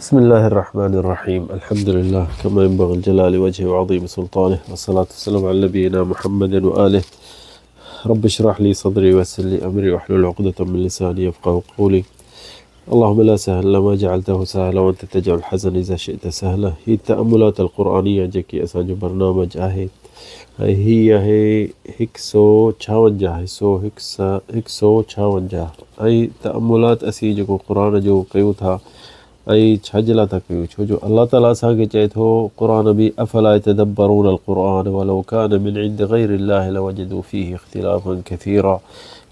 بسم الله الرحمن الرحيم الحمد لله كما ينبغي الجلال وجهه وعظيم سلطانه والصلاة والسلام على نبينا محمد وآله رب اشرح لي صدري ويسر لي أمري واحلل عقدة من لساني يفقه قولي اللهم لا سهل إلا ما جعلته سهلا وأنت تجعل الحزن إذا شئت سهلا هي تأملات القرآنية جيڪي اسان جو برنامج آهي ۽ هي آهي هڪ سو ڇاونجاهه حصو هڪ سو ڇاونجاهه ۽ تأملات اسين جيڪو قرآن جو ڪيون ٿا ۽ ڇا جي لاء ٿا ڪيون ڇو جو الله تعالي اسان کي چئي ٿو قرآن ۾ افلا يتدبرون القرآن ولو كان من عند غير الله لوجدوا فيه اختلافا كثيرا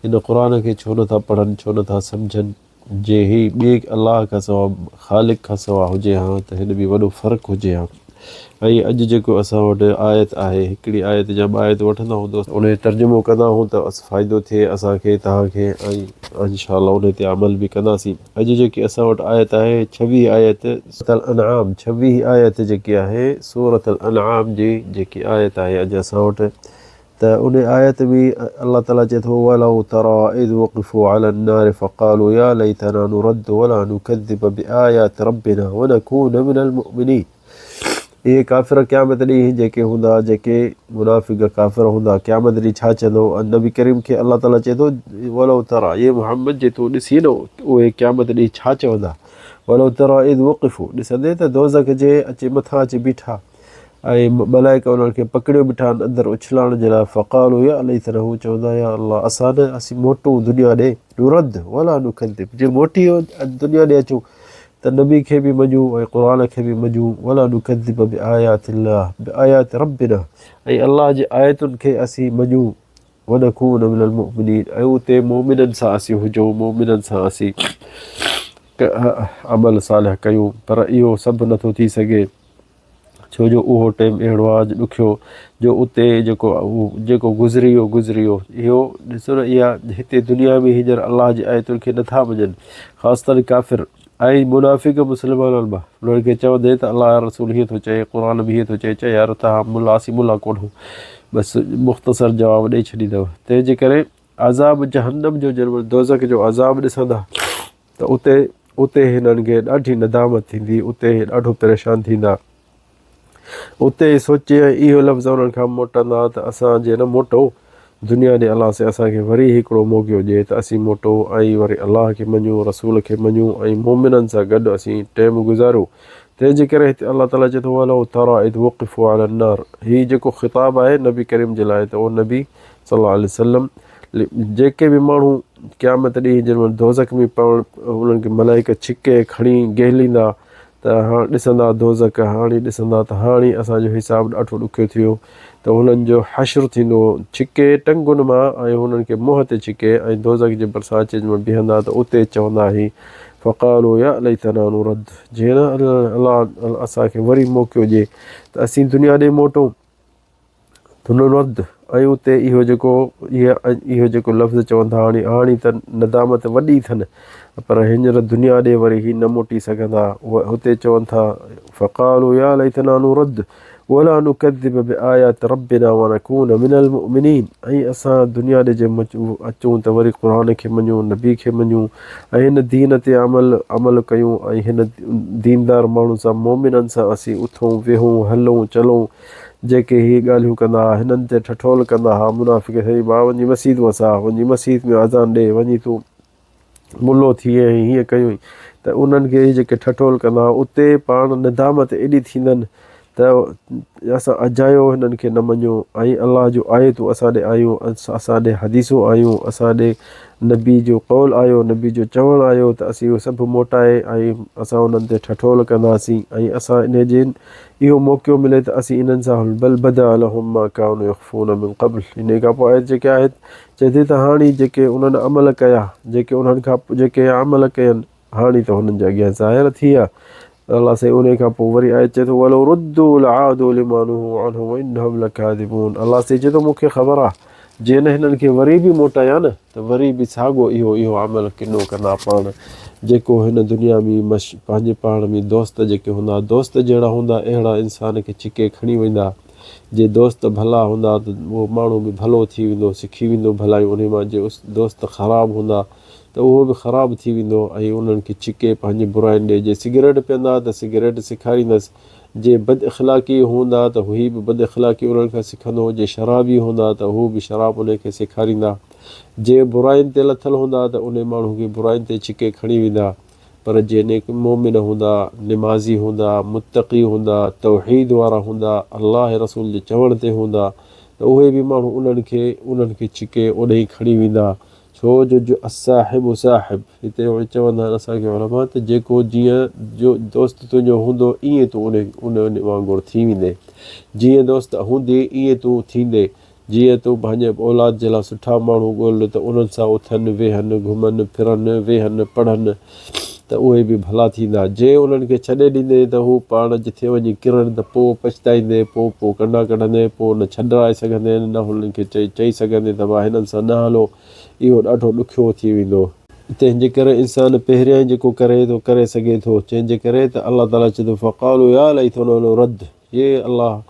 هن قرآن کي ڇو نٿا پڙهن ڇو نٿا سمجهن جي هي ٻئي الله کان سوا خالق کان سوا هجي ها ته هن ۾ وڏو فرق هجي ها ۽ اڄ جيڪو اسان وٽ آيت آهي هڪڙي آيت يا ٻه آيت وٺندا هون دوست ان جو ترجمو ڪندا هون ته فائدو ٿئي اسان کي توهان کي ۽ انشاء الله ان تي عمل به ڪنداسين اڄ جيڪي اسان وٽ آيت آهي ڇويهه آيت سورة الانعام ڇويهه آيت جيڪي آهي سورة الانعام جي جيڪي آيت آهي اڄ اسان وٽ ته ان آيت ۾ الله تعالي چئي ٿو ولو ترى اذ وقفوا على النار فقالوا يا ليتنا نرد ولا نكذب بآيات ربنا ونكون من المؤمنين اهي ڪافر قيامت ڏينهن جيڪي هوندا جيڪي منافق ڪافر هوندا قيامت ڏينهن ڇا چوندو نبي ڪريم کي الله تعالي چئي ٿو ولو ترى اي محمد جي تون ڏسين نه اهي قيامت ڏينهن ڇا چوندا ولو ترى اذ وقفوا ڏسندي ته دوزخ جي اچي مٿان اچي بيٺا ۽ ملائڪ انهن کي پڪڙيو بيٺا آهن اندر اڇلائڻ جي لاء فقالوا يا ليتنا هو چوندا يا الله اسان نه اسين موٽون دنيا ڏي نرد ولا نڪذب جي موٽي دنيا ڏي اچون ته نبي کي به مڃون ۽ قرآن کي به مڃون ولا نڪذب بآيات الله بآيات ربنا ۽ الله جي آيتن کي اسين مڃون ونڪون من المؤمنين ۽ اتي مؤمنن سان اسين هجون مؤمنن سان اسين عمل صالح ڪيون پر اهو سڀ نٿو ٿي سگهي ڇو جو اهو ٽيم اهڙو آ ڏکيو جو اتي جيڪو جيڪو گذري ويو گذري ويو اهو ڏسو نه اها هتي دنيا ۾ هينئر الله جي آيتن کي نٿا مڃن خاص طور ڪافر ۽ منافق مسلمانن مان انهن کي چوندي ته الله جو رسول هيئن ٿو چئي قرآن به هيئن ٿو چئي چئي يار تهان ملا اسين ملا ڪونه بس مختصر جواب ڏئي ڇڏيندو تنهن جي ڪري عذاب جهنم جو جنهن مهل دوزخ جو عذاب ڏسندا ته اتي اتي هنن کي ڏاڍي ندامت ٿيندي اتي هي ڏاڍو پريشان ٿيندا اتي هي سوچي ۽ اهو لفظ انهن کان موٽندا ته اسان جي نه موٽو دنيا ڏي الله سائين اسان کي وري هڪڙو موقعو ڏئي ته اسين موٽو ۽ وري الله کي مڃون رسول کي مڃون ۽ مومنن سان گڏ اسين ٽيم گذاريون تنهن جي ڪري هتي الله تعالي چئي ٿو ولو ترا اذ وقفوا علي النار هي جيڪو خطاب آهي نبي ڪريم جي لاء ته او نبي صلي الله عليه وسلم جيڪي به ماڻهو قيامت ڏينهن جن مهل دوزخ ۾ پوڻ انهن کي ملائڪ ڇڪي کڻي گهليندا ته هاڻ ڏسندا دوزخ هاڻي ڏسندا ته هاڻي اسان جو حساب ڏاڍو ڏکيو ٿي ويو ته انهن جو حشر ٿيندو ڇڪي ٽنگن مان ۽ انهن کي منهن تي ڇڪي ۽ دوزخ جي ڀرسان اچي جنهن مهل بيهندا ته اتي چوندا هي فقالوا يا ليتنا نرد جي نه الله اسان کي وري موقعو ڏي ته اسين دنيا ڏي موٽون ڌنرد ۽ اتي اهو جيڪو اهو جيڪو لفظ چون ٿا هاڻي هاڻي ته ندامت وڏي اٿن پر هينئر دنيا ڏي وري هي نه موٽي سگهندا هتي چون ٿا فقالوا يا ليتنا نرد ولا نكذب بآيات ربنا ونكون من المؤمنين ۽ اسان دنيا ڏي جي اچون ته وري قرآن کي مڃون نبي کي مڃون ۽ هن دين تي عمل عمل ڪيون ۽ هن ديندار ماڻهن سان مومنن سان اسين اٿون ويهون هلون چلون جيڪي هي ڳالهيون ڪندا ها، هنن تي ٺٺول ڪندا ها، منافق سائين ڀاء وڃي مسيت وساء، وڃي مسيت ۾ اذان ڏي، وڃي تون ملو ٿي ۽ هيئن ڪيون ته انهن کي هي جيڪي ٺٺول ڪندا ها، اتي پاڻ ندامت ايڏي ٿيندن ته اسان اجايو هنن کي نه مڃيو ۽ الله جون آيتون اسان ڏي آيون، اسان ڏي حديثون آيون، اسان ڏي نبي جو قول آيو، نبي جو چوڻ آيو ته اسين اهو سڀ موٽائي ۽ اسان انهن تي ٺٺول ڪنداسين ۽ اسان انهي جي اهو موقعو ملي ته اسين انهن سان بل بدا لهم ما ڪانوا يخفون من قبل انهي کان پوء آيت جيڪي آهي چئي ٿي ته هاڻي جيڪي انهن عمل ڪيا جيڪي انهن کان جيڪي عمل ڪين هاڻي ته هنن جي اڳيان ظاهر ٿي ويا الله سائين انهي کان پوء وري آيت چئي ٿو ولو ردوا لعادوا لما نهوا عنه وانهم لڪاذبون الله سائين چئي ٿو مون کي خبر آهي جي نه هنن کي وري به موٽايان نه ته وري به ساڳو اهو اهو عمل ڪنو ڪندا پاڻ جيڪو هن دنيا ۾ مش پنهنجي پاڻ ۾ دوست جيڪي هوندا دوست جهڙا هوندا اهڙا انسان کي ڇڪي کڻي ويندا جي دوست ڀلا هوندا ته اهو ماڻهو به ڀلو ٿي ويندو سکي ويندو ڀلايون انهي مان جي دوست خراب هوندا ته اهو به خراب ٿي ويندو ۽ انهن کي ڇڪي پنهنجي براين ڏي جي سگريٽ پيئندا ته سگريٽ سيکاريندس جي بد اخلاقي هوندا ته هي به بد اخلاقي انهن کان سکندو، جي شرابي هوندا ته هو به شراب انهي کي سيکاريندا، جي براين تي لٿل هوندا ته انهي ماڻهو کي براين تي ڇڪي کڻي ويندا، پر جي نيڪ مؤمن هوندا، نمازي هوندا، متقي هوندا، توحيد وارا هوندا، الله رسول جي چوڻ تي هوندا ته اهي به ماڻهو انهن کي انهن کي ڇڪي اوڏهين کڻي ويندا، ڇو جو جو الصاحب صاحب هتي اهي چوندا آهن اسان کي علماء ته جيڪو جيئن جو دوست تنهنجو هوندو ائين تون ان ان وانگر ٿي ويندين جيئن دوست هوندي ائين تون ٿيندين جيئن تون پنهنجي اولاد جي لاء سٺا ماڻهو ڳول ته انهن سان اٿن ويهن گهمن ڦرن ويهن پڙهن ته اهي به ڀلا ٿيندا. جي انهن کي ڇڏي ڏيندين ته هو پاڻ جٿي وڃي ڪرن ته پوء پڇتائيندين، پوء پوء ڪنڊا ڪڍندين، پوء نه ڇڏرائي سگهندين، نه هنن کي چئي چئي سگهندين ته ڀاء هنن سان نه هلو. اهو ڏاڍو ڏکيو ٿي ويندو. تنهن جي ڪري انسان پهريائين جيڪو ڪري ٿو ڪري سگهي ٿو، جنهن جي ڪري ته الله تعاليٰ چئي ٿو فقالوا يا ليتنا نرد. اي الله!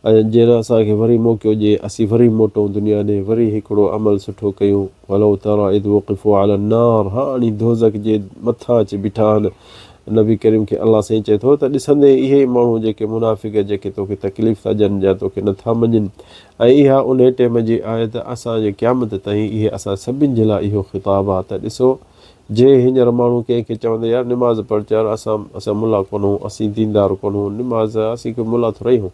جيئن اسان کي وري موقعو ڏي، اسين وري موٽون دنيا ڏي، وري هڪڙو عمل سٺو ڪيون. ولو تري اذ وقفوا علي النار هاڻي دوزخ جي مٿان اچي بيٺا آهن. نبي ڪريم کي الله سائين چئي ٿو ته ڏسندين اهي ئي ماڻهو جيڪي منافق جيڪي توکي تڪليف ٿا ڏين يا توکي نٿا مڃين ۽ اها انهي ٽيم جي آيت اسان جي قيامت تائين اهي اسان سڀن جي لاء اهو خطاب آهي ته ڏسو جي هينئر ماڻهو ڪنهن کي چوندي يار نماز پڙھ چار اسان اسان ملا ڪونهون اسين ديندار ڪونهون نماز اسين ڪوئي ملا ٿورئي هون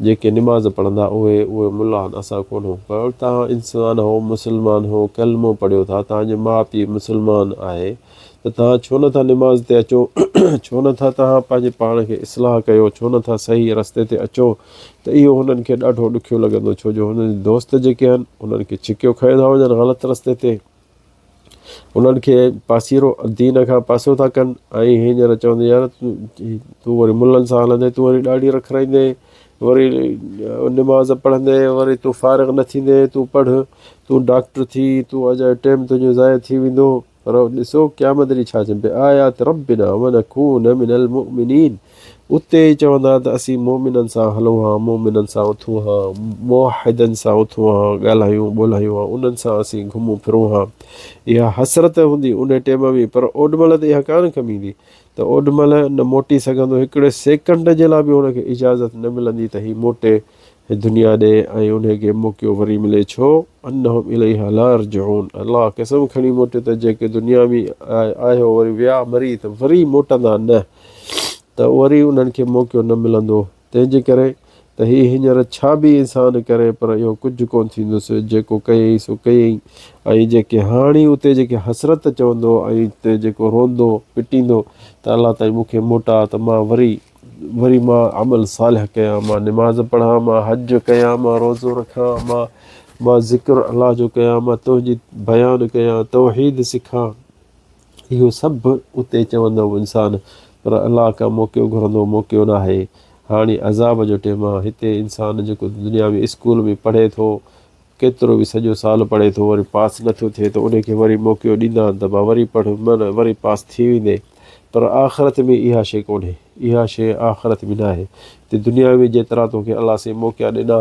جيڪي نماز پڙهندا اهي اهي ملا آهن اسان ڪونهون پر توهان انسان هو مسلمان هو ڪلمو پڙهيو ٿا توهان جو ماء پيء مسلمان آهي ته توهان ڇو نٿا نماز تي اچو ڇو نٿا توهان پنهنجي پاڻ کي اصلاح ڪيو ڇو نٿا صحيح رستي تي اچو ته اهو هنن کي ڏاڍو ڏکيو لڳندو ڇو جو هنن جي دوست جيڪي آهن انهن کي ڇڪيو کڻي ٿا وڃن غلط رستي تي انهن کي پاسيرو دين کان پاسو ٿا ڪن ۽ هينئر چوندي يار تون وري ملن سان هلندي تون وري ڏاڙهي رکرائيندي وري نماز پڙهندي وري تون فارغ نه ٿيندي تون پڙهه تون ڊاڪٽر ٿي تون اجايو ٽيم تنهنجو ضايع ٿي ويندو پر ڏسو قيامت ڏينهن ڇا چون بآيات ربنا ونڪون من المؤمنين اتي ئي چوندا ته اسين مؤمنن سان هلون ها، مؤمنن سان اٿون ها، موحدن سان اٿون ها، ڳالهايون ٻولهايون ها، انهن سان اسين گهمون ڦرون ها. اها حسرت هوندي انهي ٽيم ۾ پر اوڏمهل ته اها ڪانه ڪم ايندي ته اوڏمهل نه موٽي سگهندو، هڪڙي سيڪنڊ جي لاء به هن کي اجازت نه ملندي ته هي موٽي دنيا ڏي ۽ انهي کي موقعو وري ملي ڇو انهم اليها لا يرجعون الله قسم کڻي موٽيو ته جيڪي دنيا ۾ آيو وري ويا مري ته وري موٽندا نه ته وري انهن کي موقعو نه ملندو تنهن جي ڪري ته هي هينئر ڇا به انسان ڪري پر اهو ڪجهه ڪونه ٿيندس جيڪو ڪيائين سو ڪيائين ۽ جيڪي هاڻي اتي جيڪي حسرت چوندو ۽ اتي جيڪو روندو پٽيندو ته الله تائين مون کي موٽاء ته مان وري وري مان عمل صالح ڪيان، مان نماز پڙهان، مان حج ڪيان، مان روزو رکان، مان مان ذڪر الله جو ڪيان، مان تنهنجي بيان ڪيان، توحيد سکان. اهو سڀ اتي چوندو انسان پر الله کان موقعو گهرندو موقعو ناهي. هاڻي عذاب جو ٽيم آ. هتي انسان جيڪو دنيا ۾ اسڪول ۾ پڙهي ٿو ڪيترو به سڄو سال پڙهي ٿو وري پاس نه ٿو ٿئي ته ان کي وري موقعو ڏيندا آهن ته ڀا وري پڙهه من وري پاس ٿي ويندين پر آخرت ۾ اها شيء ڪونهي اها شيء آخرت ۾ ناهي هتي دنيا ۾ جيترا توکي الله سائين موقعا ڏنا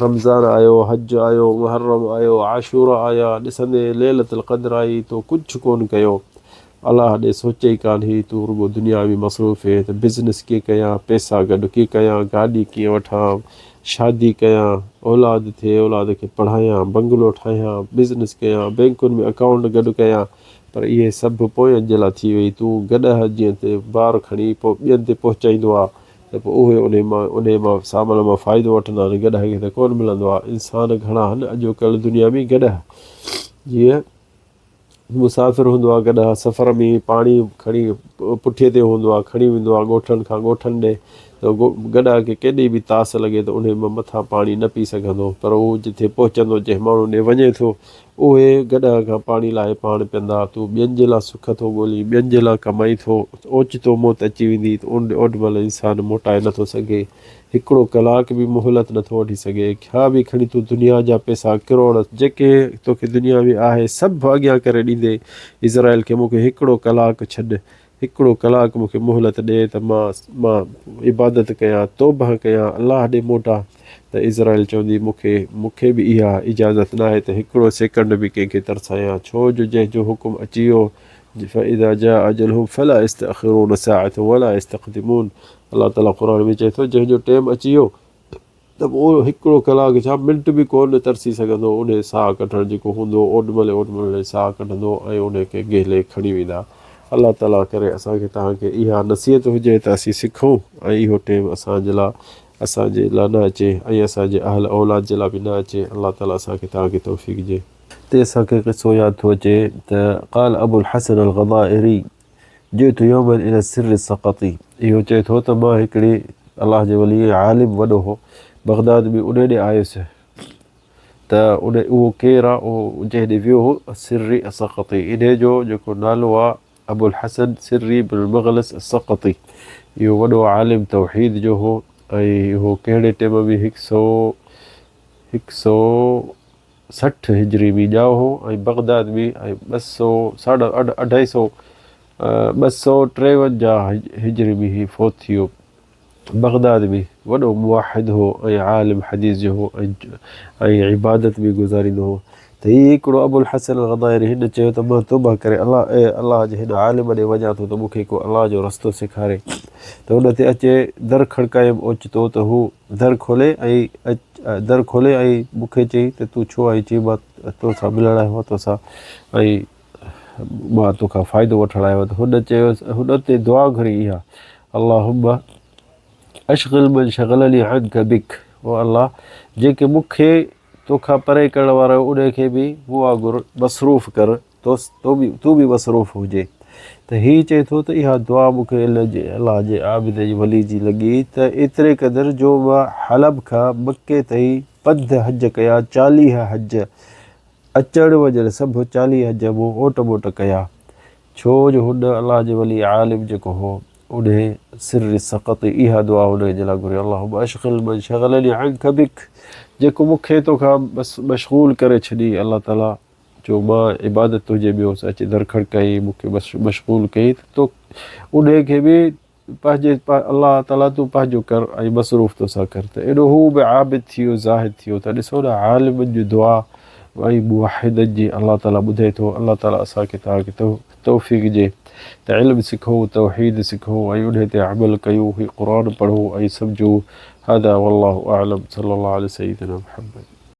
رمضان آيو حج آيو محرم آيو عاشورا آيا ڏسندي ليلة القدر آئي تو ڪجهه ڪونه ڪيو الله ڏي سوچ ئي ڪانه هئي تون رڳو دنيا ۾ مصروف هئين ته بزنس ڪيئن ڪيان، پئسا گڏ ڪيئن ڪيان، گاڏي ڪيئن وٺان، شادي ڪيان، اولاد ٿئي، اولاد کي پڙهايان، بنگلو ٺاهيان، بزنس ڪيان، بئنڪن ۾ اڪائونٽ گڏ ڪيان، پر اهي سڀ پوين جي لاء ٿي وئي، تون گڏهه جيئن تي بار کڻي پوء ٻين تي پهچائيندو آ ته پوء اهي انهي مان انهي مان سامان مان فائدو وٺندا آهن، گڏهه کي ته ڪونه ملندو آ، انسان گهڻا آهن اڄوڪلهه دنيا ۾ گڏهه جيئن. مسافر هوندو آهي گڏهه سفر ۾ پاڻي کڻي پٺيء تي هوندو آهي کڻي ويندو آهي ڳوٺن کان ڳوٺن ڏي ته گڏهه کي ڪيڏي به تاس لڳي ته انهي مان مٿان پاڻي نه پي سگهندو پر هو جتي پهچندو جنهن ماڻهو ڏي وڃي ٿو اهي گڏهه کان پاڻي لاهي پاڻ پيئندا تون ٻين جي لاء سک ٿو ڳولين ٻين جي لاء ڪمائين ٿو اوچتو موت اچي ويندي ته ان اوڏ مهل انسان موٽائي نٿو سگهي هڪڙو ڪلاڪ به مهلت نٿو وٺي سگهي. ڇا به کڻي تون دنيا جا پئسا ڪروڙ جيڪي توکي دنيا ۾ آهي سڀ اڳيان ڪري ڏيندي عزرائيل کي مون کي هڪڙو ڪلاڪ ڇڏ هڪڙو ڪلاڪ مون کي مهلت ڏي ته مان مان عبادت ڪيان توبه ڪيان الله ڏي موٽان. ته عزرائيل چوندي مون کي مون کي به اها اجازت ناهي ته هڪڙو سيڪنڊ به ڪنهن کي ترسايان ڇو جو جنهن جو حڪم اچي ويو فاذا جاء اجلهم فلا يستاخرون ساعة ولا يستقدمون الله تعالي قرآن ۾ چئي ٿو جنهن جو ٽيم اچي ويو ته پوء اهو هڪڙو ڪلاڪ ڇا منٽ به ڪونه ترسي سگهندو، انهي ساهه ڪڍڻ جيڪو هوندو اوڏ مهل اوڏ مهل ساهه ڪڍندو ۽ انهي کي گهلي کڻي ويندا. الله تعاليٰ ڪري اسان کي توهان کي اها نصيحت هجي ته اسين سکون ۽ اهو ٽيم اسان جي لاء اسان جي لاء نه اچي ۽ اسان جي اهل اولاد جي لاء به نه اچي الله تعاليٰ اسان کي توهان کي توفيق ڏي. تي اسان کي قصو ياد ٿو اچي ته قال ابو الحسن الغضائري جئت يوما الي السر السقطي اهو چئي ٿو ته مان هڪڙي الله جي ولي عالم وڏو هو بغداد ۾ انهي ڏي آيس ته ان اهو ڪير آ اهو جنهن ڏي ويو هو سري السقطي انهي جو جيڪو نالو آ ابو الحسن سري بن المغلس السقطي اهو وڏو عالم توحيد جو هو ۽ اهو ڪهڙي ٽيم ۾ هڪ سو هڪ سو 60 هجري ۾ ڄائو هو ۽ بغداد ۾ ۽ ٻه سئو ساڍا اڍائي سئو 253 هجري ۾ هي فوت ٿي ويو. بغداد ۾ وڏو موحد هو ۽ عالم حديث جو هو ۽ عبادت ۾ گذاريندو هو ته هي هڪڙو ابوالحسن الغضائري هن چيو ته مان توبه ڪري الله الله جي هن عالم ڏي وڃان ٿو ته مون کي ڪو الله جو رستو سيکاري ته ان تي اچي در کڙڪايم اوچتو ته هو در کولي ۽ در کولي ۽ مون کي چيائين ته تون ڇو آئين؟ چيم مان تو سان ملڻ آيو آهيان توسان ۽ مان توکان فائدو وٺڻ آيو آهيان ته هن چيو هن تي دعا گهري اها اللهم اشغل من شغلني عنك بك او الله جيڪي مون کي توکان پري ڪرڻ وارا ان کي به مون وانگر مصروف ڪر تو به تون به مصروف هجي ته هي چئي ٿو ته اها دعا مون کي الله جي عابد جي ولي جي لڳي ته ايتري قدر جو مان حلب کان مڪي تائين پنڌ حج ڪيا 40 حج اچڻ وڃڻ سڀ 40 حج مون اوٽ موٽ ڪيا ڇو جو هن الله جي ولي عالم جيڪو هو انهي سر سقط اها دعا هن جي لاء گهري اللهم اشغل من شغلني عنك بك جيڪو مون کي توکان مشغول ڪري ڇڏي الله تعالي جو مان عبادت تنهنجي ۾ هوس، اچي در کڙڪائي مون کي مشغول ڪيئي ته تو انهي کي به پنهنجي الله تعاليٰ تون پنهنجو ڪر ۽ مصروف توسان ڪر ته ايڏو هو به عابد ٿي ويو زاهد ٿي ويو ته ڏسو نه عالمن جي دعا ۽ موحدن جي الله تعاليٰ ٻڌي ٿو الله تعاليٰ اسان کي توهان کي توفيق ڏي ته علم سکو توحيد سکو ۽ انهي تي عمل ڪيون هي قرآن پڙهو ۽ سمجهو هذا والله اعلم صلي الله علي سيدنا محمد.